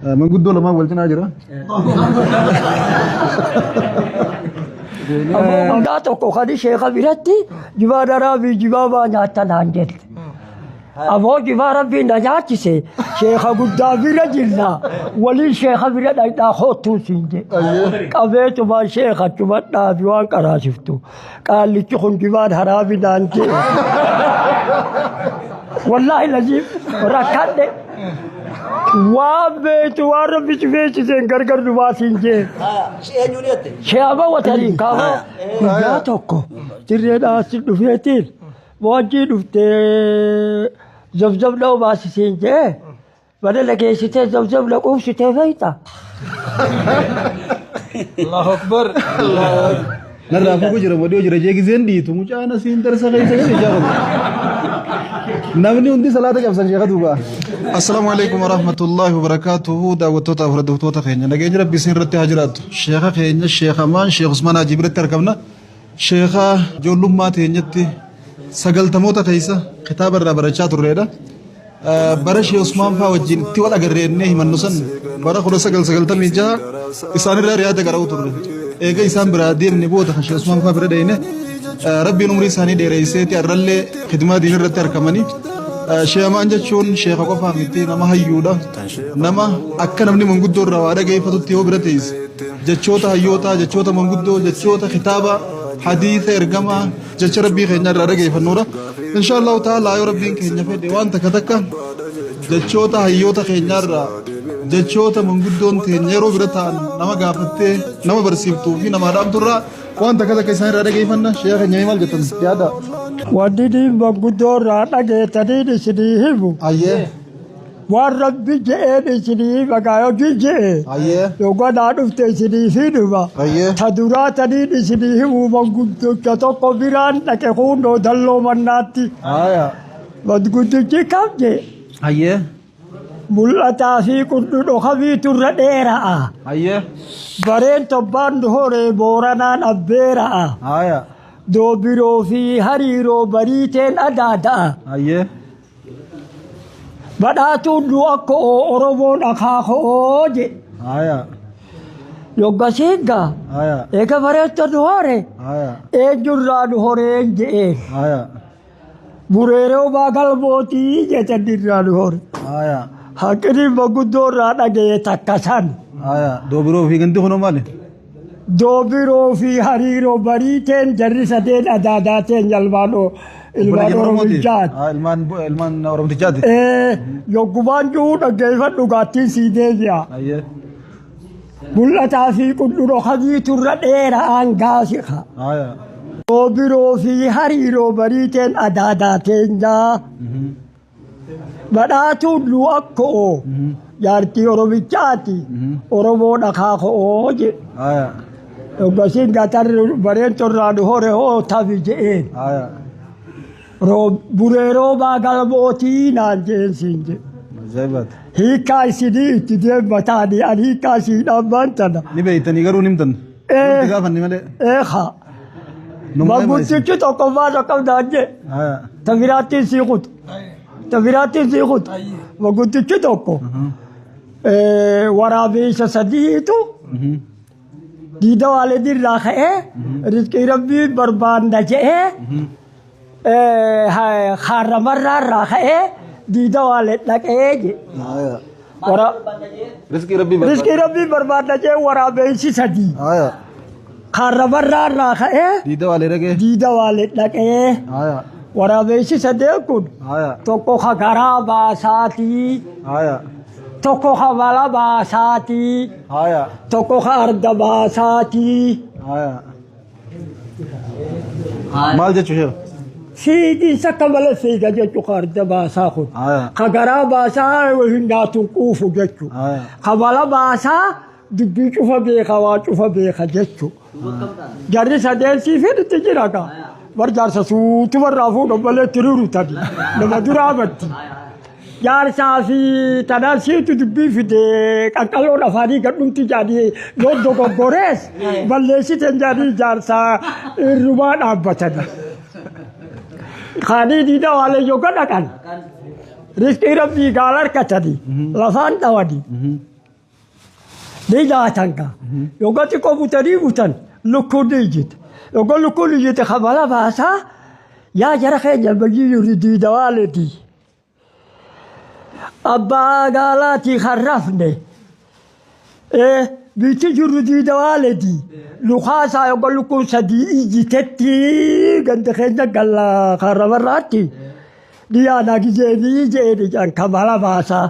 Manguddoo lamaan wal cinaa jira. Ammoo guyyaa tokko kan sheeka biratti jibaa daraa fi jibaa baa nyaatta naan jette. Ammoo jibaa rabbiin na nyaachise sheeka guddaa bira jirra waliin sheeka bira dhaqnaa koottuun siin jedhe. Qabeetumaan sheeka chuma dhaabi waan qaraasiftu. Qaallichi kun jibaan haraabi naan jedhe. Wallaahi laziim rakkadhe. Waan beektu waan rabbi si beeksiseen gargar nu baasiin jee. Eenyuun jette? Sheama watanii kaama guyyaa tokko dirreedhaa si dhufeetiin wajjii dhuftee zabzab dha'u baasisiin jee mana dhageessitee zabzab na quubsitee feeyta. Allahu Akbar. Narraa fuuku jira moo dhiyoo jira jee gizeen dhiitu mucaan asiin darsa keessa gadi jaafamu. Namni hundi salaata cabsan sheeka duuba. Assalaamu alaikum warahmatullahi wabarakatuhu daawwattoota fi hordoftoota keenya nageenyi rabbi isin irratti haa jiraatu. Sheeka keenya Sheekh Amaan Sheekh Usmaan Haajii biratti argamna. Sheeka ijoollummaa teenyatti sagaltamoota keessa kitaaba irraa barachaa turreedha. Bara Sheekh Usmaan faa wajjin itti wal agarre jennee himannu san bara 1996 isaanirraa riyaada qara'uu turre. Eega isaan biraa deemne booda kan Sheekh Usmaan faa bira dhayne Rabbiin umrii isaanii dheereesseeti har'allee khidmaa diinii irratti argamanii. Sheekh Amaan jechuun sheekha qofaa miti nama hayyuudha. Nama akka namni manguddoo irraa waa dhageeffatutti yoo bira teesse jechoota hayyootaa, jechoota manguddoo, jechoota kitaaba, hadiisa ergamaa jecha rabbii keenya irraa dhageeffannuudha. Insha Allahu ta'ala yoo rabbiin keenya fedhe waan takka takka jechoota hayyoota keenya irraa jechoota manguddoon teenya yeroo bira ta'an nama gaafattee nama barsiiftuu fi nama dhaamtu irraa waan takka takka isaan irraa dhageeffanna. Sheekha keenya maal jettan yaada? Wanni niin manguddoo irraa dhageettaniin isinii himu. Ayyee. Waan rabbi je'een isinii hima gaa hojii je'e. Ayyee. Yoggaa naa dhufte isinii fi dhuma. Ayyee. Ta duraa taniin isinii himu manguddicha tokko biraan dhaqe kunnoo dalloo mannaatti. Aya. Manguddichi kam je'e. Ayyee. Mul'ataa fi qundhudho kamiitu irra dheera'a. Ayyee. Bareen tobbaan nu horee booranaan abbeera'a. Aya. Doobiroo fi hariiroo bariiteen adaada'a. Ayyee. Badhaatuun nu akka oo Oromoon akaakoo jedhe. Aya. Yoggasiin gaa Aya. eega bareecha nu hore Aya. eenyurraa nu horeen jedheen. Aya. Bureeroo baagal mootii jedhan irraa nu hore. Aya. Haqni maguddoo irraa dhaga'e takka san. Aya. Doobiroo fi gandi kunoo maali? Doobiroo fi hariiroo bariiteen jarri sadeen adaadaateen ilmaan ilmaan Oromichaati. Ilmaan ilmaan Oromtichaati. Yoggumaan jiru dhaggeeffadhu gaattiin sii deebi'a. Ayyee. Mul'ataa fi qundhuroo kamiitu irra dheera'aan gaasiqa. Aya. Doobiroo fi hariiroo bariiteen adaadaateen jaa. Badhaatuun nu akko'oo jaartii Oromichaati. Oromoo dhakaa ko'oo jedhe. Aya. Yoggasiin gatarri bareen torraa nu hore hoo tabi je'een. Aya. Buree roobaa galmootii naan je'een siin jedhe. Ajaa'ibaati. Hiikkaa isinii itti deemmataanii ani hiikkaa isii dhammaan tana. Ni beektanii garuu ni himtan. Nuti gaafanne malee. Eekaa. Manguddichi tokkoffaa tokko naan jedhe. Aya. Ta biraattiin sii kutu. Ta biraattiin sii kutu. Manguddichi tokko waraabeessa sadiitu diida waaledii irraa ka'ee rizqii rabbii barbaanna je'ee kaarramarraa irraa ka'ee diida waaled dhaqee jedhe. Aya. Rizqii rabbii barbaanna. Rizqii rabbii barbaanna je'ee waraabeessi sadii Aya. kaarramarraa irraa ka'ee Diida waalee dhaqee. diida waaled dhaqee Aya. waraabeessi sadeen kun Aya. tokko ka garaa baasaatii Aya. tokko ka mala baasaatii Aya. tokko ka arda baasaatii. Aya. Maal jechuu sheekh? Fiigiinsa akka malee fiiga jechuu ka arda baasaa kun. Aya. Ka garaa baasaa hin nyaatuun quufu jechuu. Aya. Ka mala baasaa dubbii cufa beeka waa cufa beeka jechuu. Jarri sadeen siif itti jira gaa. Bar jaarsa suutuma irraa fuudhan malee itti rurutani. Nama duraa batti. Jaarsaa fi tanaan siitu dubbii fide qaqqalloon afaanii gadhumti jaanii yoo dogoggorees balleessiten jaanii jaarsaa irrumaa dhaabbatani. Kaanii diida waalee yoo dhaqan rizqii rabbii gaala harkatanii lafaan dhawanii. Ni nyaatan gaa. Yoggaa xiqqoo butanii butan lukkuun ni ijjite. Yoggaa lukkuun ijjite kabala baasaa yaa jara keenya bayyii yuri diidawaaleeti. Abbaa gaalaatii kan rafne. Biitti jirru diidawaaleeti. Lukaasaa yoggaa lukkuun sadii ijjitetti ganda keenya galla karrabarraatti. Dhiyaanaa gizeenii jeeni jedhan kabala baasaa.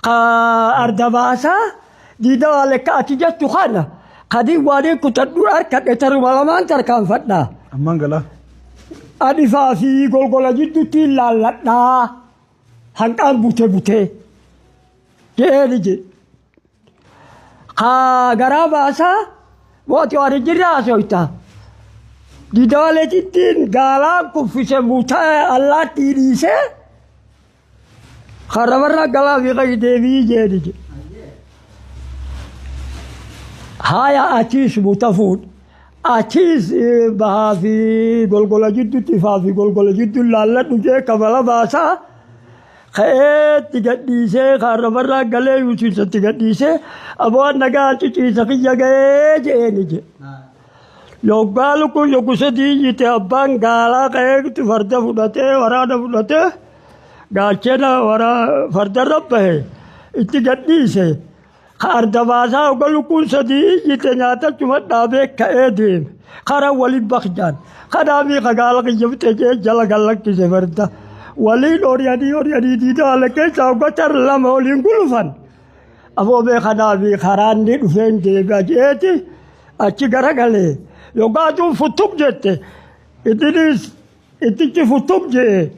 Ka arda baasaa diidawaale ka ati jettu kana kadii waanii kutadhu harkadhe taruma lamaan tarkaanfadha. Ammaan galaa. Adifaa fi golgola jidduutti laalladhaa hanqaan bute bute jeeni je. Ka garaa baasaa mooti waan hin jirre haasoyta. Diidawaaleetittiin gaalaan kuffise mutaa allaattii dhiisee karrabarraa galaa fi qayi deebii jeeni je. Haya achiis muta fuudhe. Achiis bahaa fi golgola jidduutti ifaa fi golgola jiddu laalladhu jee kabala baasaa ka'eetti gadhiisee karrabarraa galee yuusiisatti gadhiisee aboo nagaa ciciisa kiyya ga'ee jeeni je. Yoggaa lukkuun yoggu sadii iyyite abbaan gaalaa ka'eetti farda fudhatee waraana fudhatee gaachena fardarra bahe itti gadhiise. Arda baasaa yogga lukkuun sadii iyyite nyaatachuma dhaabee ka'ee deeme. Karaa waliin bakjaan. Kanaafii kagaala kiyya fixee jee jala gallakkise farda. Waliin ori'anii ori'anii diidaa haala keessaa yogga tar lama waliin gulufan. Aboobee kanaafii karaan ni dhufeen deebi'a jeeti achi garagalee. Yoggaa aduun futtuk jette ittinis ittichi futtuk jee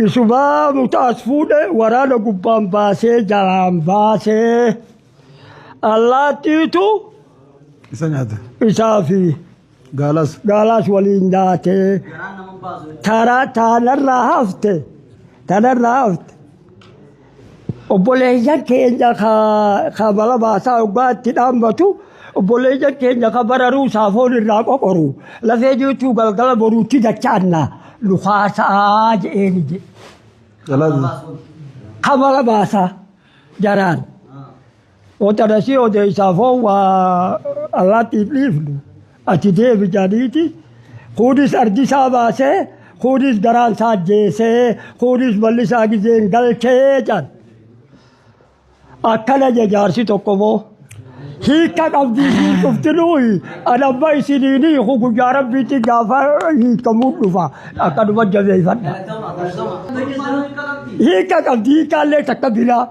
isumaa mutaas fuudhe waraana gubbaan baasee jalaan baasee allaattiitu Isa nyaata. isaa fi Gaalaas. gaalaas waliin nyaatee taraa taanarraa hafte tanarraa hafte. Obboleeyyan keenya ka mala baasaa hoggaa itti dhaammatu obboleeyyan keenya ka bararuu saafoon irraa qoqoru lafee jirtuu galgala boruutti dachaanna lukaasaa je'eeni je. Jalaa. Ka mala baasaa jaraan. Otanasii odeessaa foon waa allaattiif dhiifnu ati deebi jedhaniiti. Kunis ardisaa baasee kunis garaan isaa ajjeesee kunis bal'isaa gizeen galchee jedhan. Akkana je jaarsi tokko moo hiika qabdii fi cuftinuu ani amma isiniin hiiku guyyaa rabbiitti gaafa hiikamuu dhufa akkanuma jabeeffadha. Hiika qabdii hiikaallee takka biraa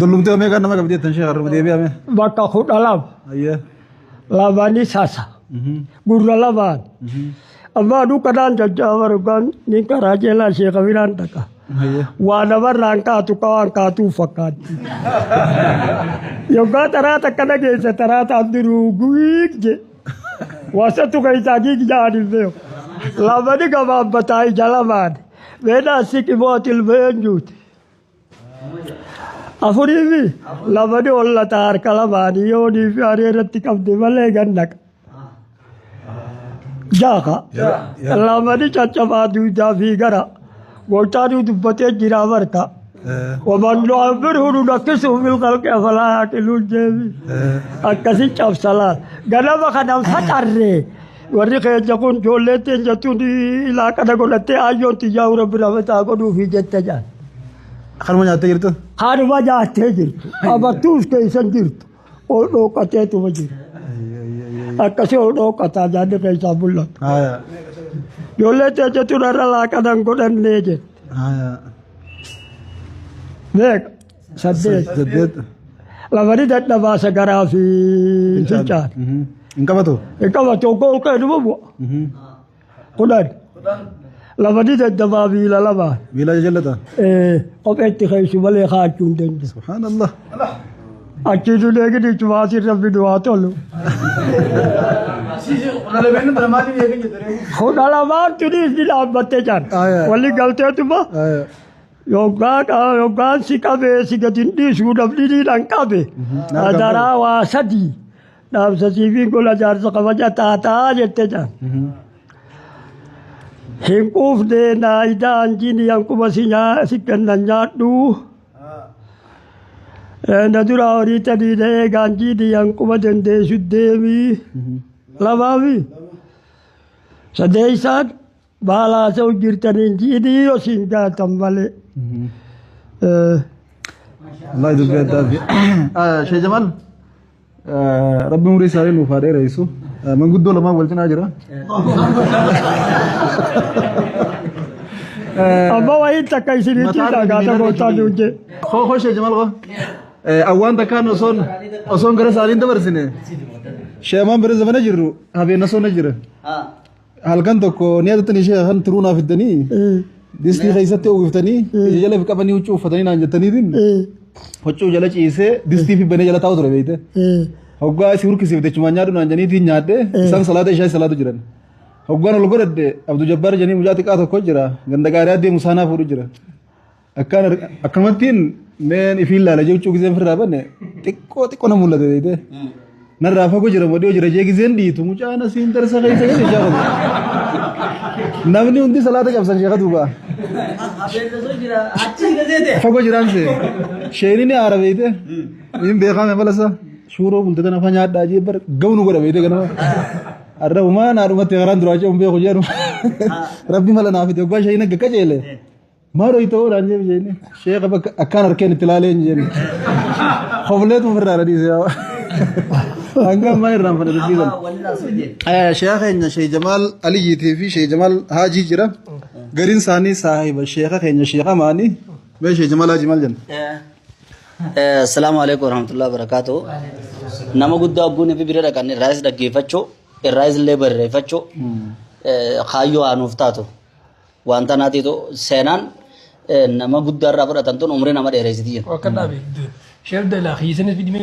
Dullumtee meeqa nama qabdi jettan sheekh arraba deebi'ame. Bakka 12. Ayyee. Lamani sasa gurra lamaan. Amma aduu kanaan jajjaaba dhugaan ni karaa jeelaa sheeka biraan dhaqa. Ayyee. Waa namarraan kaatu ka waan kaatuu fakkaatti. Yoggaa taraa takka dhageesse taraa taan diruu guiig je. Wasatu keessaa giig ja'an hin beeku. Lamani gabaabbataa ija lamaan. Meedhaa siqi mootil beenjuuti. Afurii fi lamani hollataa harka lamaanii yoonii fi areerratti qabde malee gannaqa. Jaaka. Lamani caccabaa duudaa fi gara. Gooftaanuu dubbatee jira barka. ومن نعمره ننكسه في الخلق أفلا يعقلون jeemi. Akkasi cabsalaan. Ganama kana faxarree. Warri keenya kun ijoolleen teenya tun ilaa kana godhattee ayyoon xiyyaa rabbi rafetaa godhuufi jette jaan. Kanuma nyaattee jirtu? Kanuma nyaattee jirtu. Abattuus keessan jirtu. Ol dhooqateetuma jiru. Akkasii ol dhooqataa nyaanni keessaa mul'atu. Haya. Ijoolleen teenya tun har'a laaqanan godhannee jette. Haya. Meeqa? Saddeet. Saddeet. Lamani dadhabaa sagaraa fi fincaan. Hin qabatu? Hin qabatu ol ka'e bu'a. 10. Lamani dadhabaa miila lamaan. Miila jallata? Kopheetti keessu malee kaachuu hin danda'u. Subhaanallah. Achi dulee gidi cumaasii rabbi du'aa tolu. 12n tunis ni dhaabbattee jaan. Walli galteetuma yoggaan si qabee si gadi hin dhiisu namni ni dhan qabe. Adaraa waa sadii dhaamsa siifiin gola jaarsa kabaja taataa jette jaan. Hin quufne naayidaan jini hanquma si kennan nyaadhu. Na dura horii tadii ta'ee gaanjii diyyaan quba dandeessu deemii lamaafi sadeessaan baalaa ta'u jirtaniin jiidhii yoo siin gaatan malee. Wallahi dubbii addaati. Shee Jamaal rabbi umurii isaanii nuuf haa dheeressu. Manguddoo lamaan wal cinaa jira. Amma wayii takka isinitti dhagaata gooftaan nuun jee. Koo koo Shee Jamaal koo. Awwaan takkaan osoon gara isaanii dabarsine. Sheemaan bira zamana jirru habeen osoon jira. Halkan tokko ni yaadattanii ishee kan turuu naaf fiddanii distii keessatti uwwiftanii ija jala qabanii huccuu uffatanii naan jettaniitiin huccuu jala ciisee distii fi banee jala taa'u ture beekte. Hoggaa si hurkisiif jechumaan nyaadhu naan janiitiin nyaadhe isaan salaata ishaa salaatu jiran. Hoggaan ol godhadhe Abduu Jabbaar janii mucaa xiqqaa tokko jira ganda gaarii adeemu saanaa fuudhu jira. Akkaan akkanumattiin meen ifiin laala jee huccuu giseen firraa banne xiqqoo xiqqoo na mul'ate beekte. Narraa fagoo jira moo dhiyoo jira jee giseen dhiitu mucaan asiin darsa keessa gadi jaa Namni hundi salaata cabsan sheeka duuba. Fagoo jiraan see. Sheeni ni aara beekte. Hin beekame malasa. Shuuroo bulte tana fa nyaadhaa jee bar gawnu godha beekte ganama. Arra umaa naa dhumatti karaan duraa ce'uun beeku jedhu. Rabbi mala naa fide oggaa sheeni akka qaceele. Maaloo itoo naan jee sheeni. Sheeka bakka akkaan harkeen itti ilaalee hin jenne. Hofleetu ofirraa na dhiise yaa. Hanga ammaa irraan fana dubbisan. Sheeka keenya Sheek Jamaal Aliyyiitii fi Sheek Jamaal Haajii jira. Gariin isaanii saahiba sheeka keenya Sheek Amaani. Mee Sheek Jamaal Haajii maal jenna? Assalaamu alaikum warahmatullahi wabarakatuh. Nama guddaa ogguun fi bira dhaqan irraayis dhaggeeffachuu, irraayis illee barreeffachuu kaayyoo haa nuuf taatu. Waan tanaatiitu seenaan nama guddaa irraa fudhatan tun umrii nama dheereessiti jenna. Akka dhaabe. Sheef dalaa hiisanis fidimee.